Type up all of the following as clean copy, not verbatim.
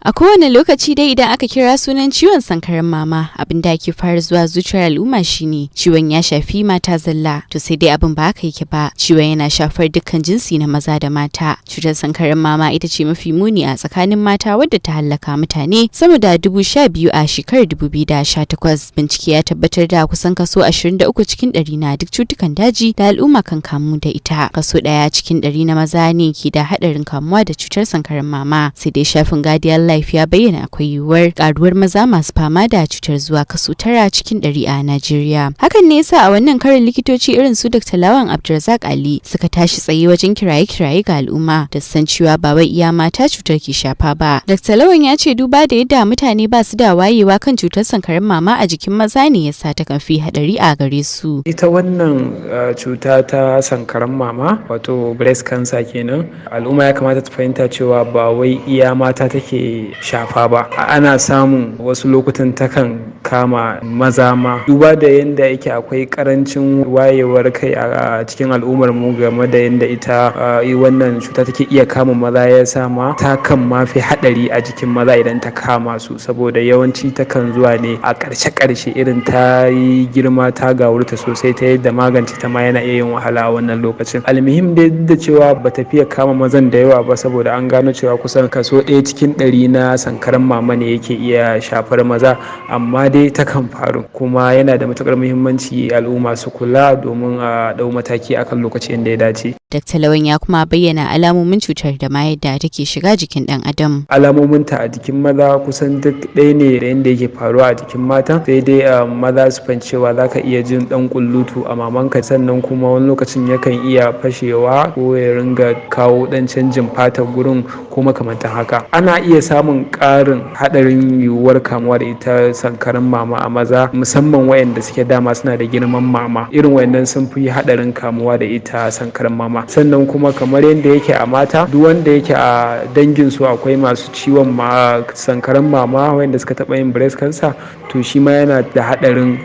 A kowane lokaci dai idan aka kira sunan ciwon sankarar mama, abin da ake fara zuwa zuciyar al'umma shine ciwon ya shafi mata zalla. To sai dai abin ba haka yake ba. Ciwon yana shafar dukkan jinsi na maza da mata. Cutar sankarar mama ita ce mafi muni a tsakanin mata, wadda ta hallaka mutane sama da 12,000 a shekarar 2018. Bincike ya tabbatar da kusan kaso 23% na duk cutukan daji da al'umma kan kamu da ita. Kaso 1% na maza ne ke da haɗarin kamuwa da cutar sankarar mama. Sai dai shafin Guardian Life ya bayyana akwai yiwuwar karuwar maza masu fama da cutar zuwa kaso 9% a Najeriya. Hakan ne yasa a wannan karin likitoci irin su Dr. Lawan Abdulrazak Ali suka tashi tsaye wajen kiraye-kiraye ga al'umma da san cewa ba wai iya mata cutar ke shafa ba. Dr. Lawan ya ce duba da yadda mutane ba su da wayewa kan cutar sankarar mama a jikin maza ne yasa ta kan fi hadari a gare su. Ita wannan cuta ta sankaran mama, wato breast cancer kenan, al'umma ya kamata ta fahimta cewa ba wai iya mata take shafa ba. Ana samun wasu lokutan takan kama maza ma. Duba da yadda yake akwai karancin wayewar kai a cikin al'ummar mu game da yadda ita wannan cuta take iya kama maza, ya sa ma ta kan ma fi hadari a jikin maza idan ta kama su, saboda yawanci takan zuwa ne a ƙarshe ƙarshe, irin ta yi girma ta gawurta sosai ta yadda magance ta ma yana iya yin wahala a wannan lokacin. Almuhim dai, duk da cewa ba ta fiye kama mazan da yawa ba, saboda an gano cewa kusan kaso 1% na sankaran mama ne yake iya shafar maza, amma dai takan faru, kuma yana da matukar muhimmanci al'umma su kula domin a ɗau mataki akan lokacin da ya dace. Dr. Lawan ya kuma bayyana alamomin cutar da ma yadda take shiga jikin ɗan adam. Alamominta a jikin maza kusan duk ɗaya ne da yadda yake faruwa a jikin mata, sai dai maza su cewa za ka iya jin ɗan kullutu a mamanka, sannan kuma wani lokacin yakan iya fashewa ko ya ringa kawo ɗan canjin fatar gurin ko makamantan haka. Ana iya samun ƙarin haɗarin yiwuwar kamuwa da ita sankaran mama a maza, musamman wayanda suke dama suna da girman mama. Irin wayannan sun fi haɗarin kamuwa da ita sankaran mama. Sannan kuma kamar yadda yake a mata, duk wanda yake a dangin su akwai masu ciwon ma sankaran mama wanda suka taɓa yin breast cancer, to shi ma yana da haɗarin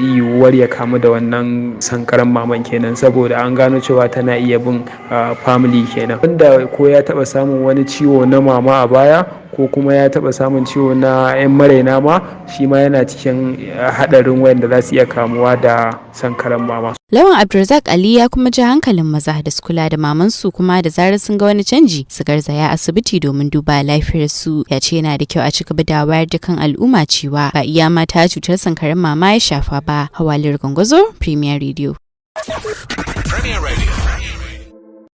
yiwuwar ya kamu da wannan sankaran maman kenan, saboda an gano cewa tana iya bin family kenan. Wanda ko ya taɓa samun wani ciwo na mama a baya, ko kuma ya taɓa samun ciwo na 'yan maraina ma, shi ma yana cikin haɗarin wayanda za su iya kamuwa da sankaran mama. Lawan Abdulrazak Ali ya kuma ji hankalin maza da su kula da mamansu, kuma da zarar sun ga wani canji su garzaya asibiti domin duba lafiyar su. Ya ce yana da kyau a ci gaba da wayar da kan al'umma cewa ba iya mata cutar sankaran mama ya shafa ba. Hawalir Gwangwazo, Premier Radio. Premier Radio.